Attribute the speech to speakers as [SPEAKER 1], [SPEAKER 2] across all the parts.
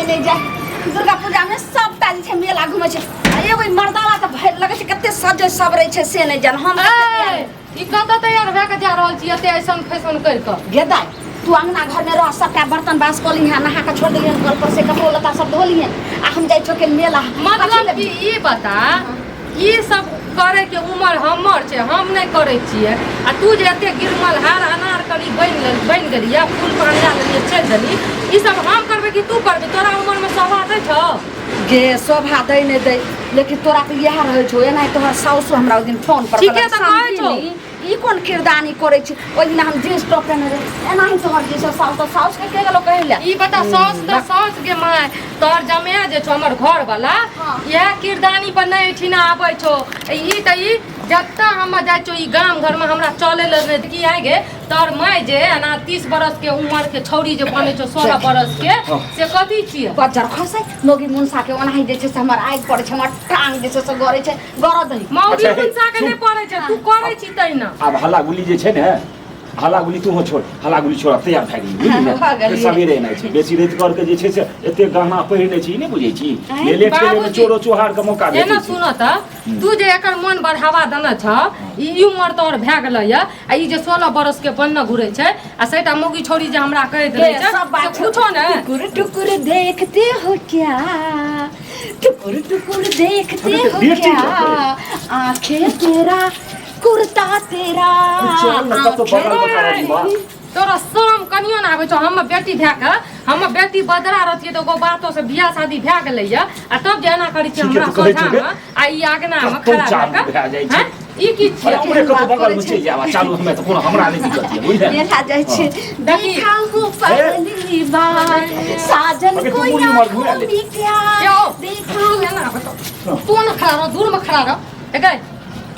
[SPEAKER 1] नहि जाय। दुर्गा पूजा में सबटा जे छै मेला घूमै छै आ एगो ई मर्दाना तऽ भरि लगै छै कते सजै सबरै छै से नहि जान हम
[SPEAKER 2] ए, ई कतऽ तैयार भए कऽ जा रहल छी एते ऐसन फैशन करि कऽ?
[SPEAKER 1] गे दाइ, तू अंगना घर में रह, सबटा बर्तन बास कऽ लिहें, नहा कऽ छोड़ देलियन कल पर से, कपड़ो लत्ता सब धो लिहें आ हम जाइ छो के मेला।
[SPEAKER 2] मतलब कि ई बता, ई सब करे के उमर हमर छै, हम नहि करै छियै आ तू जे एते गिरमल हार अनार करी बनि गेल बनि गेलियै, फूल पान लए लेलियै, चलि देली, ई सब हम करबै कि तू करबै? तोरा उमर मे शोभा दै छौ?
[SPEAKER 1] गे शोभा दै नहि दै, लेकिन तोरा तऽ इएह रहै छौ। एनाहि तोहर साउसो हमरा ओहि दिन फोन पर
[SPEAKER 2] ठीके
[SPEAKER 1] कहलक,
[SPEAKER 2] तऽ कहै छौ।
[SPEAKER 1] समधिनी, ई कोन किरदानी करै छी? ओहि दिना हम जींस टॉप पहिने रही, एनाही तोहर जे छै साउस, तऽ साउस के के गेलो कहै लए?
[SPEAKER 2] ई बता, साउस तऽ साउस के माय, तोहर जमाया जे छौ हमर घर वाला, इएह किरदानी पर नहि एहिठिना आबै छौ। ई तऽ ई जतऽ हम जाइ छौ ई गाम घरमे हमरा चलै लए नहि की आइ गे। तोहर माय जे एना 30 बरस के उमर के छौड़ी जे बनै छौ 16 बरस के, से कथी छियै?
[SPEAKER 1] बज्जर खसै मौगी मुनसा के, ओनाही जे छै से हमर आगि पड़ै छै, हमर टांग जे छै से गड़ै छै, गड़ऽ दही।
[SPEAKER 2] मौगी
[SPEAKER 3] अच्छा, हे,
[SPEAKER 2] मुनसा के
[SPEAKER 3] सुन।
[SPEAKER 2] नहि पड़ै छै, तू करै छी तहिना।
[SPEAKER 3] आब हल्ला गुल्ली जे छै ने, हल्ला गुल्ली तू छोड़, हल्ला गुल्ली छोड़, आब तैयार भए गेली, बुझली ने?
[SPEAKER 1] भऽ गेलियै।
[SPEAKER 3] फेर सवेरे एनाइ छै, बेसी राति करके जे छै से एते गहना पहिरने छी, ई नहि बुझै छी
[SPEAKER 1] आँय,
[SPEAKER 3] ले लेट के
[SPEAKER 2] बाबूजी।
[SPEAKER 3] चोरो चोहार के मौका
[SPEAKER 2] एना
[SPEAKER 3] भेटै छै।
[SPEAKER 2] सुन तऽ, तू जे एकर मन बढ़ावा देने छ, ई उमर तोहर भए गेलै या आ ई जे 16 बरस के बनने घुरै छै आ सैटा मौगी छौड़ी जे हमरा कहैत रहै छै,
[SPEAKER 1] सब बात
[SPEAKER 2] से पूछो ने।
[SPEAKER 1] टुकुर टुकुर देखते हो क्या, टुकुर टुकुर देखते
[SPEAKER 3] अरे तो
[SPEAKER 1] हो
[SPEAKER 3] बेटी
[SPEAKER 1] क्या,
[SPEAKER 3] लोग
[SPEAKER 1] आंखें तेरा कुर्ता तेरा,
[SPEAKER 3] चल ना, कतौ
[SPEAKER 1] आंखें
[SPEAKER 3] बगल में करा दी बा।
[SPEAKER 2] तोरा शरम कनियो ने आबै छौ? हम बेटी भए कऽ, हम बेटी बदरा रहतियै तऽ एगो बातो से बियाह शादी भए गेलै या आ तब जे एना करै छी
[SPEAKER 3] ठीके
[SPEAKER 2] हमरा
[SPEAKER 3] तऽ कहै छौ
[SPEAKER 2] सोझामे
[SPEAKER 3] गे।
[SPEAKER 2] आ ई आगना मे
[SPEAKER 3] कतौ
[SPEAKER 2] खड़ा भए
[SPEAKER 3] चालू
[SPEAKER 2] कऽ
[SPEAKER 3] भए जाइ छै।
[SPEAKER 2] हैं? ई की
[SPEAKER 3] अरे
[SPEAKER 2] छियै?
[SPEAKER 3] हमरे कतौ बगल में चलि जायब आ चालू, हमे तऽ कोनो हमरा नहि दिक्कत यऽ, बुझलियै?
[SPEAKER 1] मेला जाइ छी।
[SPEAKER 2] देखी।
[SPEAKER 1] देखा हूँ पहली बार साजन
[SPEAKER 3] अबे तू
[SPEAKER 1] को
[SPEAKER 3] मुड़ी उमर घुमा
[SPEAKER 1] आंखों
[SPEAKER 3] ले।
[SPEAKER 1] में क्या
[SPEAKER 2] यौ,
[SPEAKER 1] देखा
[SPEAKER 2] तू एना बताउ, तू ने खड़ा रह, दूर में खड़ा रह। एकै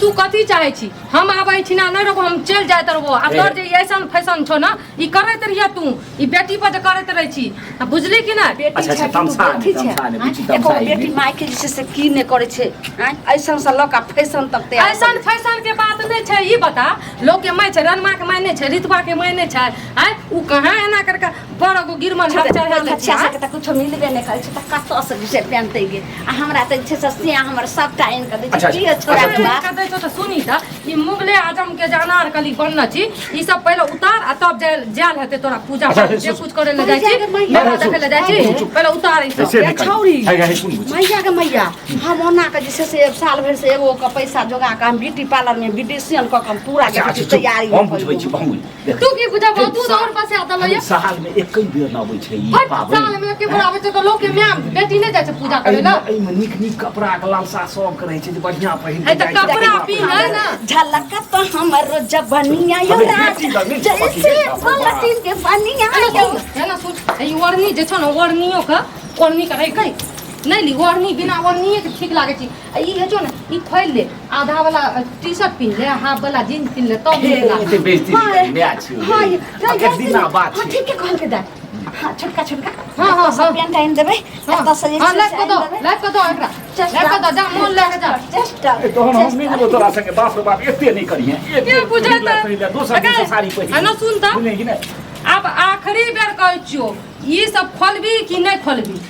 [SPEAKER 2] तू कथी चाहै छी? हम आबै छी ना नहि रहबो, हम चलि जाइत रहबो आ तोर जे ई ऐसन फैशन छौ ने, ई करैत रहिए तू, ई बेटी पर जे करैत रहै छी, आ बुझली कि नहि?
[SPEAKER 1] बेटी
[SPEAKER 3] अच्छा,
[SPEAKER 1] छै
[SPEAKER 3] अच्छा,
[SPEAKER 1] कि तू
[SPEAKER 3] तमसा
[SPEAKER 1] बेटी
[SPEAKER 3] नहि,
[SPEAKER 1] छै?
[SPEAKER 3] तमसा नहि,
[SPEAKER 1] आँय?
[SPEAKER 3] बुच्ची,
[SPEAKER 1] एको
[SPEAKER 3] तमसा
[SPEAKER 1] बेटी
[SPEAKER 3] नहि।
[SPEAKER 1] माय के जे छै से की नहि करै छै? आँय? ऐसन से लऽ कऽ फैशन तक तैयार
[SPEAKER 2] ऐसन फैशन के बात नहि छै। ई बता, लोक के माय छै, रनमा के माय नहि छै, रितवा के माय नहि छै? आँय, उ कहाँ एना करके बड़ एगो गिरमन हाथ चढ़ा लै छै?
[SPEAKER 1] अच्छा
[SPEAKER 2] आँय?
[SPEAKER 1] से तऽ कुछो मिलबे नहि करै छै तऽ कतऽ से जे छै पेनतै गे? आ हमरा तऽ जे छै से सिया हमर सबटा आनि कऽ दै छै।
[SPEAKER 3] अच्छा,
[SPEAKER 1] की
[SPEAKER 3] अच्छा,
[SPEAKER 1] छोड़ा
[SPEAKER 3] अच्छा,
[SPEAKER 1] के बाप
[SPEAKER 2] दै छौ तऽ सुनी तऽ, ई मुगले आजम के जे अनारकली बनल छी, ई सब पहिले उतार आ तब जायल जायल हेतै तोरा पूजा
[SPEAKER 3] अच्छा,
[SPEAKER 2] पाठ जे
[SPEAKER 3] सुन।
[SPEAKER 2] कुछ करे ले जाइ छी,
[SPEAKER 1] मैया गे मैया।
[SPEAKER 2] मेला देखै ले जाइ छी,
[SPEAKER 3] चुप, चुप।
[SPEAKER 2] पहिले उतार ई सब।
[SPEAKER 3] ऐसे नहि करी।
[SPEAKER 1] छौरी।
[SPEAKER 3] है, है, सुन बुच्ची।
[SPEAKER 1] मैया के मैया, हम ओना के जे छै से एक साल भरि से एगो के पैसा जोगा के हम ब्यूटी पार्लर में ब्यूटिशियन कऽ के हम पूरा
[SPEAKER 3] अच्छा,
[SPEAKER 1] जे
[SPEAKER 3] अच्छा,
[SPEAKER 1] छै
[SPEAKER 3] चुप।
[SPEAKER 1] तैयारी
[SPEAKER 3] हम बुझबै छी, हम बुझ- देख।
[SPEAKER 2] तू की बुझबहो? तू तऽ और बसा देलह ये।
[SPEAKER 3] साल में एक बेर न अबै छै ई
[SPEAKER 2] हट,
[SPEAKER 3] पाबनि।
[SPEAKER 2] साल में एके बेर आबै छै तऽ लोक के माय बेटी नहि जाइ छै पूजा करै लए?
[SPEAKER 3] एहिमे नीक नीक कपड़ा के लालसा सब के रहै छै जे बढ़िया पहिर
[SPEAKER 2] है तऽ कपड़ा पिन्ह ने।
[SPEAKER 1] झलक तो हमर जबनिया यो
[SPEAKER 3] अबे
[SPEAKER 1] राज
[SPEAKER 3] बेटी लग नहि छै,
[SPEAKER 1] जैसे
[SPEAKER 3] बाप रे बाप।
[SPEAKER 1] पलटिन के बनिया
[SPEAKER 2] एना
[SPEAKER 1] यो।
[SPEAKER 2] सुन, एना सुन, ई ओढ़नी जे छौ ने, ओढ़नियो के ओढ़नी के रहि गई नहि ली, ओढ़नी बिना ओढ़निए के ठीक लागै छै। आ ई होइ छौ ने, ई खोलि ले, आधा वाला टी शर्ट पिन्ह ले, हाफ वाला जीन्स पिन्ह ले, तब नीक लागत।
[SPEAKER 3] एते बेइज्जती नहि करी, माय छियौ
[SPEAKER 1] हाँ
[SPEAKER 3] रे।
[SPEAKER 1] ये
[SPEAKER 3] आ एक दिना बात
[SPEAKER 1] हाँ
[SPEAKER 3] छै।
[SPEAKER 1] ठीक है कहल के दाय, हाँ छोटका छोटका
[SPEAKER 2] हाँ, हाँ,
[SPEAKER 1] सब
[SPEAKER 2] हाँ।
[SPEAKER 1] पेंट आनि देबै।
[SPEAKER 2] हाँ,
[SPEAKER 1] एतऽ से जे
[SPEAKER 2] हाँ,
[SPEAKER 1] छै
[SPEAKER 2] लाबि
[SPEAKER 1] से
[SPEAKER 2] कऽ
[SPEAKER 1] आनि
[SPEAKER 2] दो,
[SPEAKER 1] देबै।
[SPEAKER 2] लाबि कऽ दो एकरा, लाबि कऽ दो, जा मोन लए कऽ जा।
[SPEAKER 1] चेस्टर
[SPEAKER 3] ए, तहन हम नहि जेबौ तोरा संगे, बाप रे बाप, एते नहि करिहें। एक
[SPEAKER 2] के
[SPEAKER 3] बेर
[SPEAKER 2] बुझेतै?
[SPEAKER 3] पहिर ले, पहिर ले, दोसर दिन से साड़ी पहिर।
[SPEAKER 2] एना सुन तऽ।
[SPEAKER 3] बुझलिही कि नहि?
[SPEAKER 2] आब आखिरी बेर कहै छियौ, ई सब खोलबी कि नहि खोलबी?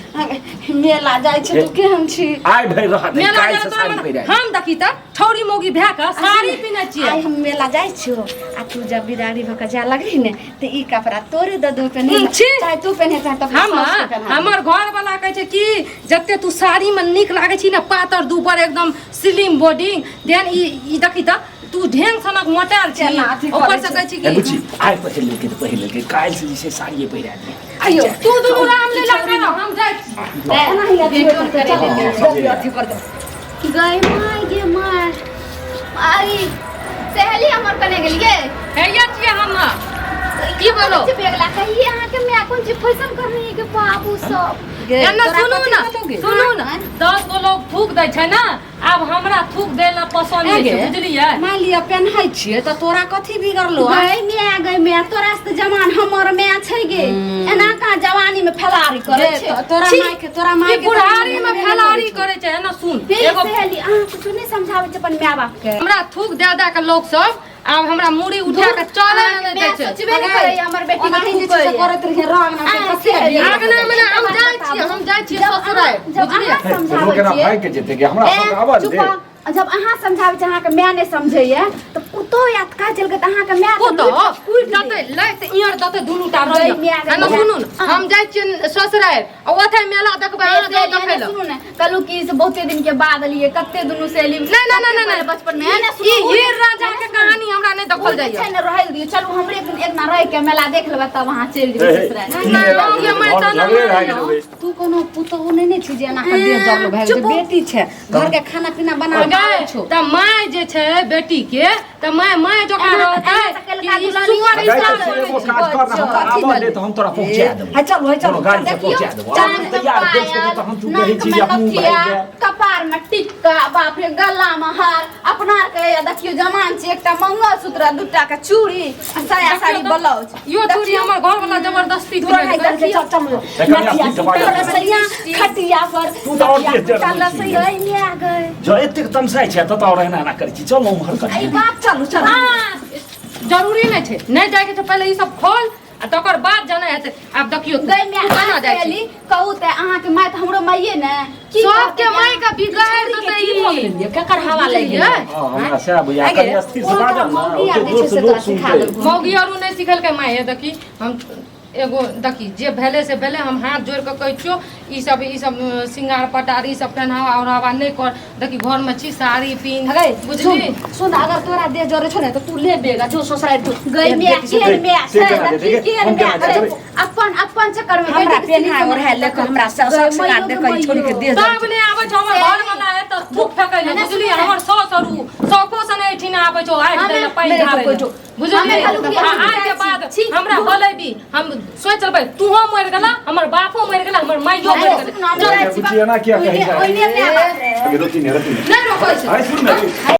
[SPEAKER 1] मेला जाइ छै, तू केहन छी?
[SPEAKER 3] आइ भरि रहत
[SPEAKER 2] मेला
[SPEAKER 3] काल्हि
[SPEAKER 2] जाइ
[SPEAKER 3] से
[SPEAKER 2] तऽ
[SPEAKER 3] साड़ी
[SPEAKER 2] हमरा-
[SPEAKER 3] पहिरा।
[SPEAKER 2] हम देखी तऽ छौरी मौगी भए कऽ साड़ी पिन्है छियै।
[SPEAKER 1] आइ हम मेला जाइ छियो आ तू जब बिदारी भऽ कऽ जाय लगही ने तऽ ई कपड़ा तोरे दऽ दो पेन्हे
[SPEAKER 2] हम्म, छी।
[SPEAKER 1] चाहे तू पेन्हे चाहे तऽ अपना
[SPEAKER 2] हम
[SPEAKER 1] सासुके पेन्हा।
[SPEAKER 2] हमर घर वाला कहै छै कि जते तू साड़ी में नीक लागै छी ने, पातर दुबर एकदम स्लिम बॉडी देन, ई ई देखी तऽ तू ढेंग सनक मोटायल छी।
[SPEAKER 1] केना अथी
[SPEAKER 2] ऊपर
[SPEAKER 1] करै
[SPEAKER 2] से
[SPEAKER 1] छै।
[SPEAKER 2] कहै छी
[SPEAKER 3] ए
[SPEAKER 2] कि
[SPEAKER 3] बुच्ची, आइ पहिर लेलकै तऽ पहिर लेलकै, काल्हि से जे छै साड़िए पहिरा दिहे।
[SPEAKER 1] आइयो
[SPEAKER 2] तू दुनू रामलीला कर, हम जाइ छी।
[SPEAKER 1] एनाही अथी
[SPEAKER 4] भेटो
[SPEAKER 1] करतै,
[SPEAKER 4] करै
[SPEAKER 1] चल,
[SPEAKER 4] ले।
[SPEAKER 1] जल्दी अथी कर दे।
[SPEAKER 4] गई माय गे माय, आई सहेली हमर कने गेलियै।
[SPEAKER 2] हैया छियै हम, की बोलो?
[SPEAKER 4] बेगला कहिए अहाँके माय कोन चीज फैशन करने है के बाबू सब।
[SPEAKER 1] गे,
[SPEAKER 2] एना
[SPEAKER 1] तोरा
[SPEAKER 2] सुनू
[SPEAKER 1] कथी
[SPEAKER 2] ना,
[SPEAKER 1] कहलौ गे?
[SPEAKER 2] सुनू ना, 10 गो लोग थूक दै छै ने, आब हमरा थूक दै ला पसंद नहि छै,
[SPEAKER 1] गे,
[SPEAKER 2] बुझलियै?
[SPEAKER 1] मान लिअ पेन्है छियै तऽ तोरा कथी बिगड़लो?
[SPEAKER 4] गई माय, गई माय, तोरा से तऽ जवान हमर माय छै गे, एना कहाँ जवानी में फलारी करै
[SPEAKER 1] गे,
[SPEAKER 4] छै?
[SPEAKER 1] तोरा
[SPEAKER 4] छी।
[SPEAKER 1] माय के, तोरा माय
[SPEAKER 2] ई
[SPEAKER 1] के
[SPEAKER 2] बुढ़ारी में फलारी करै छै। एना सुन
[SPEAKER 4] हे
[SPEAKER 2] एगो
[SPEAKER 4] सहेली, अहाँ कुछो नहि समझाबै छै अपन माय बाप के?
[SPEAKER 2] हमरा थूक दे दे के लोग सब आब हमरा मुड़ी उठा के चले नहि दै
[SPEAKER 4] माय
[SPEAKER 2] छै।
[SPEAKER 4] सोचबे नहि करैए हमर बेटी के
[SPEAKER 1] ओनाही जे छै से
[SPEAKER 4] थूकैए।
[SPEAKER 1] करैत रहियै रंग
[SPEAKER 4] आ,
[SPEAKER 1] कथी
[SPEAKER 4] सहेली।
[SPEAKER 2] आगना मे हम जाइ छियै, हम जाइ। जाइ छियै
[SPEAKER 4] जब
[SPEAKER 2] ससुरारि
[SPEAKER 4] जब
[SPEAKER 2] बुझलियै
[SPEAKER 4] अहाँ समझाबै
[SPEAKER 3] लोक एना
[SPEAKER 4] छियै
[SPEAKER 3] भागि के जेतै कि हमरा
[SPEAKER 4] ए,
[SPEAKER 3] सबके आबऽ
[SPEAKER 4] चुप
[SPEAKER 3] दे
[SPEAKER 4] रह। जब अहाँ समझाबै छियै अहाँके माय नहि समझैया तऽ पुतोह याद कहा चलि गेल तऽ अहाँके माय तऽ
[SPEAKER 2] पुतोह
[SPEAKER 4] लूटि कऽ कुटि
[SPEAKER 2] दतै
[SPEAKER 4] देत।
[SPEAKER 2] लै तऽ इयर दतै दुनू टा
[SPEAKER 4] गई
[SPEAKER 2] रहियै
[SPEAKER 4] माय गई
[SPEAKER 2] आ ने
[SPEAKER 4] माय।
[SPEAKER 2] सुनू ने हम जाइ छियै ससुरारि आ ओतै मेला देखबै अहाँ जाउ
[SPEAKER 4] से
[SPEAKER 2] देखै
[SPEAKER 4] एने
[SPEAKER 2] लए
[SPEAKER 4] सुनू ने कहलू कि से बहुते दिन के बाद एलियै कते दुनू सहेली
[SPEAKER 2] नहीं नहीं नहीं नहीं
[SPEAKER 4] बचपन में एने
[SPEAKER 2] ई
[SPEAKER 4] सुनू
[SPEAKER 2] हीर राजा के कहानी हमरा नहीं
[SPEAKER 4] ओ
[SPEAKER 2] देखल
[SPEAKER 4] जे
[SPEAKER 2] जाइए
[SPEAKER 4] छै ने रहै दियौ चलू हमरे एक दिना रहि के मेला देख लेबै तब अहाँ चलि जेबै ससुरारि
[SPEAKER 3] की मेला
[SPEAKER 2] नहीं,
[SPEAKER 3] देखबै?
[SPEAKER 2] मैं
[SPEAKER 3] घर
[SPEAKER 2] तऽ
[SPEAKER 3] झगड़े
[SPEAKER 2] ना
[SPEAKER 3] भए गेलै।
[SPEAKER 1] तू कोनो पुतोहु नहि ने छी जे एना कऽ देह जरलो भए गेल छै।
[SPEAKER 4] चुप।
[SPEAKER 1] बेटी छै घर के खाना पीना बना
[SPEAKER 2] गए त माय जे छै बेटी के त माय माय जकाँ
[SPEAKER 4] एना-
[SPEAKER 2] रहतै
[SPEAKER 4] एना तऽ
[SPEAKER 2] कि
[SPEAKER 4] केलका
[SPEAKER 2] ई
[SPEAKER 4] दुल्हनी
[SPEAKER 2] सुअर
[SPEAKER 3] गाय
[SPEAKER 2] हिसाब
[SPEAKER 3] तऽ
[SPEAKER 2] बनै
[SPEAKER 3] एगो
[SPEAKER 2] छै।
[SPEAKER 3] काज कर ने हमरा
[SPEAKER 1] कथी
[SPEAKER 3] आबऽ दे तऽ हम तोरा पहुँचा देबौ
[SPEAKER 1] है चल है चल
[SPEAKER 3] कोनो गाड़ी से
[SPEAKER 4] देखियौ
[SPEAKER 3] पहुँचा देबौ
[SPEAKER 4] चाँद
[SPEAKER 3] आब तैयार
[SPEAKER 4] में
[SPEAKER 3] देख के तऽ हम तू कहै
[SPEAKER 4] नाक
[SPEAKER 3] छी
[SPEAKER 4] में
[SPEAKER 3] जे मुँह
[SPEAKER 4] नथिया
[SPEAKER 3] भागि जाए
[SPEAKER 4] कपार में टिक्का बाप रे गला में हार अपना आर के देखियौ जमान छै एकटा मंगलसूत्र आ दूटा के चूड़ी आ साया साड़ी ब्लाउज
[SPEAKER 2] यो चूड़ी हमर घर वाला जबरदस्ती
[SPEAKER 1] तोरा
[SPEAKER 2] किनलकै।
[SPEAKER 1] है देखियौ चल चल
[SPEAKER 3] कनिया
[SPEAKER 1] नथिया
[SPEAKER 3] सीट दबा
[SPEAKER 1] तोरा
[SPEAKER 3] दे।
[SPEAKER 1] सैया खटिया पर
[SPEAKER 3] तू तऽ आओर तेज
[SPEAKER 1] चल
[SPEAKER 3] जरबै छी।
[SPEAKER 1] सैया
[SPEAKER 4] गई गई
[SPEAKER 3] जँ एतेक तमसाइ छै तऽ आओर एना एना करै छी चल उम्हर
[SPEAKER 4] ई
[SPEAKER 3] कनि
[SPEAKER 4] बाप
[SPEAKER 1] चलू चलू
[SPEAKER 2] जरूरी नहि छै नहि जायके छै पहिले ई सब खोल आ तकर बाद जाना हेतै आब देखियौ तू
[SPEAKER 4] गई मैं
[SPEAKER 2] तू केना जाइ छी
[SPEAKER 4] सहेली कहू तऽ अहाँके माय तऽ हमरो माइये ने की
[SPEAKER 2] सबके
[SPEAKER 4] कहतै
[SPEAKER 2] माय के बिगाड़ि देतै
[SPEAKER 1] की भऽ
[SPEAKER 2] ई
[SPEAKER 1] गेल केकर हवा लागि गेलै
[SPEAKER 3] हँ हमरा सएह बुझाय
[SPEAKER 1] आगे,
[SPEAKER 3] कनि स्थिर से
[SPEAKER 1] ओ
[SPEAKER 3] बाजल ने
[SPEAKER 1] मौगी आर
[SPEAKER 3] ओते
[SPEAKER 1] जे छै
[SPEAKER 3] जोर से
[SPEAKER 1] से
[SPEAKER 3] लोक
[SPEAKER 1] तोरा सिखा
[SPEAKER 3] सुनतै
[SPEAKER 1] देलकौ।
[SPEAKER 2] मौगी आरू नहि सिखेलकै माय हे देखी हम एगो देखी जे भेलै से भेलै हम हाथ जोड़ि कऽ कहै छियौ ई सब ई सब श्रृंगार पटार ई सब पहनावा ओढ़ावा नहि कर देखी घरमे छी साड़ी पिन्ह
[SPEAKER 1] गई
[SPEAKER 2] बुझली
[SPEAKER 1] सुन सुन अगर तोरा देह जरे छौ ने तऽ तू ले बेग आ जो ससुरारि तू
[SPEAKER 4] गई मैं केहन मैं
[SPEAKER 3] से
[SPEAKER 4] छै
[SPEAKER 3] केना
[SPEAKER 4] देखी
[SPEAKER 3] जेतै?
[SPEAKER 4] केहन
[SPEAKER 3] हम
[SPEAKER 4] मैं
[SPEAKER 3] केना
[SPEAKER 4] छै
[SPEAKER 3] जेबै?
[SPEAKER 4] अपन अपन चक्कर में
[SPEAKER 1] हमरा
[SPEAKER 4] बेटी के
[SPEAKER 1] पेन्हा
[SPEAKER 4] सिनी
[SPEAKER 1] ओढ़ा ले कऽ हमरा
[SPEAKER 4] गई
[SPEAKER 1] शौक श्रृंगार
[SPEAKER 4] मैयो
[SPEAKER 1] देख कऽ ई छोड़ी के देह
[SPEAKER 2] तब नहि आबै छौ हमर घर वाला है तऽ थूक फेकै लए बुझली हमर साउस आरू शौको से नहि एहिठिना आबै छौ आगि दै लए पानि
[SPEAKER 1] मेरे
[SPEAKER 2] ढारै
[SPEAKER 1] कोइ
[SPEAKER 2] लए
[SPEAKER 1] जो-
[SPEAKER 2] बुझली
[SPEAKER 4] हमे कहलहुँ कि
[SPEAKER 2] आ
[SPEAKER 4] हम
[SPEAKER 2] आइ के
[SPEAKER 4] जाइ छी।
[SPEAKER 2] बाद
[SPEAKER 4] छी,
[SPEAKER 2] हमरा
[SPEAKER 4] दूर।
[SPEAKER 2] बोलेबी हम सोचि लेबै तूहो मरि गेला हमर बापो मरि गेला हमर माइयो मरि गेलै
[SPEAKER 4] सुन, हम जाइ छी।
[SPEAKER 3] बुच्ची एना किया कहै छै?
[SPEAKER 4] ओहिने ओहिने माय बाप रे।
[SPEAKER 3] रोकी ने रोकी ने
[SPEAKER 2] नहि रोकै छै
[SPEAKER 3] अरे सुन ने